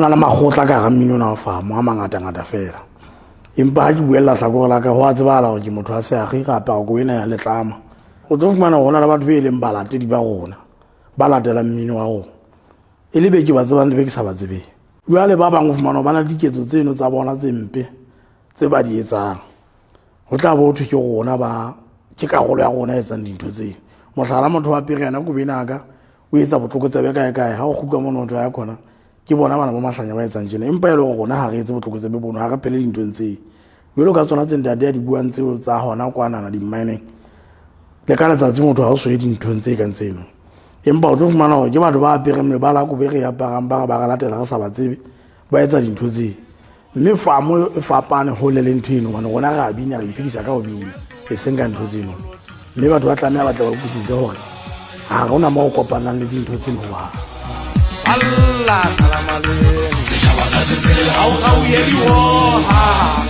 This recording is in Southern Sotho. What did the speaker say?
Go na le magotla ka ga mmino ona wa famo a mangatangata fela. Empa ha ke buella hlakore la ka, go a tsebala gore ke motho wa seagi gape ga ko ena ya letlama. O tlo fumana go na le batho be e leng balatedi ba rona, ba latelang mmino wa rona. E le be ke ba tsebang le be ke sa ba tsebeng. Jwale ba bangwe fumana ba na le diketso tseno tsa bona tse mpe tse ba di etsang. Go tla bo thwe ke rona ba ke karolo ya rona e etsang dintho tseo. Mohlala motho wa pere yena Kobenaka o etsa botlokotsebe kae kae, ha o kgutla mono motho ya khona ke bona bana ba mahlanya ba etsang tjena, empa e le gore rona ha re etse botlokotsebe bono, ha re phele dinthong tseo. Jwalo ka tsona tse ntate a di buang tseo tsa hona kwanana di-mineng, le ka letsatsi motho ha o soye dinthong tse kang tseno. Empa o tlo fumana gore ke batho ba apereng mebala kobo e re e aparang, ba re ba re latela re sa ba tsebe, ba etsa dintho tseo. Mme famo e fapane hole le ntho eno, hobane rona re a bina, re iphedisa ka ho bina, e seng ka ntho tseno. Mme batho ba tlameha ba tle ba utlwisise gore ga rona mo go kopanang le dintho tseno hohang. Allah kalamaleng setšhaba sa tsele ga o ga o ye dihoha.